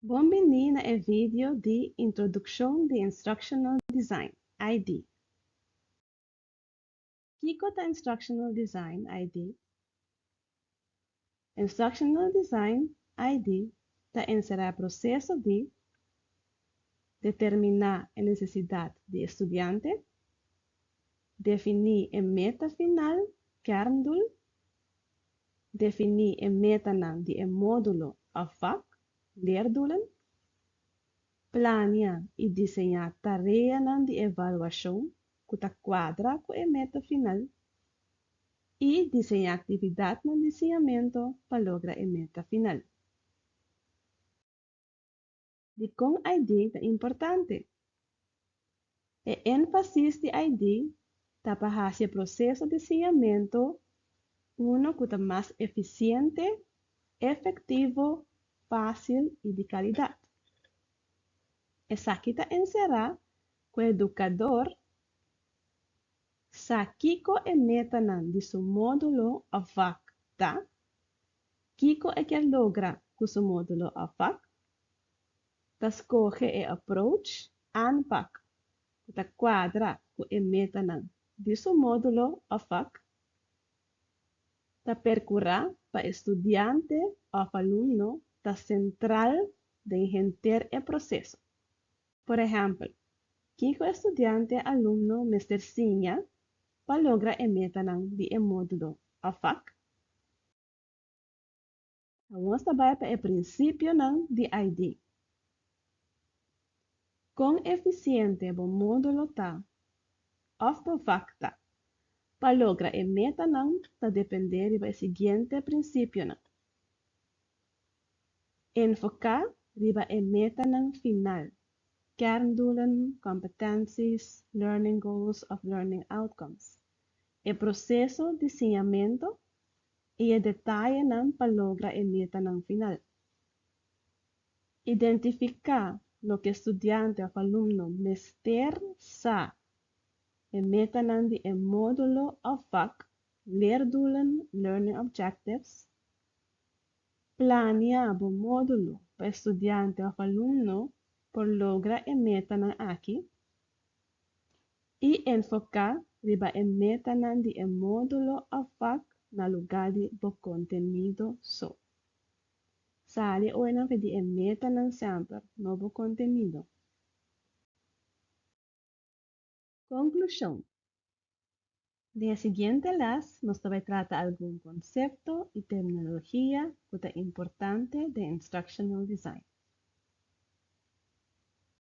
Bon bini na e video di Introdukshon di Instructional Design, ID. Kiko ta Instructional Design, ID? Instructional Design, ID, ta enserá e proseso di determiná e nesesidat di e studiante, definí e meta final, kerndoel, definí e metanan di e módulo òf vak, leerdoelen, plania i diseñá tareanan di evaluashon ku ta kuadra ku e meta final i diseñá aktividatnan di siñamentu pa logra e meta final. Dikon ID ta importante? E énfasis di ID ta pa hasi e proseso di siñamentu uno ku ta mas efisiente, efektivo, fásil i di kalidat. Esaki ta enserá ku e edukador sa kiko e metanan di su módulo òf vak ta, kiko e kier logra ku su módulo òf vak, ta skohe e approach, aanpak, ku ta kuadra ku e metanan di su módulo òf vak, ta perkurá pa e studiante òf alumno ta sentral den henter e proseso. Por ehèmpel, kiko e studiante alumno mester siña pa logra e metanan di e módulo òf vak? Awor nos ta bai pa e prinsipionan di ID. Kon efisiente bo módulo ta òf bo vak ta pa logra e metanan ta dependé riba e siguiente prinsipionan. Enfoká riba e metanan final, kerndoelen, competenties, learning goals òf learning outcomes, e proseso di siñamentu i e detayenan pa logra e metanan final. Identifiká loke studiante òf alumno mester sa, e metanan di e módulo òf vak, leerdoelen, learning objectives. Plania bo módulo pa e studiante òf alumno por logra e metanan aki i enfoká riba e metanan di e módulo òf vak na lugá di bo kontenido so. Sali oinan for di e metanan semper, no bo kontenido. Konklushon. Den e siguiente lès nos ta bai trata algun konsepto i terminologia ku ta importante den Instructional Design.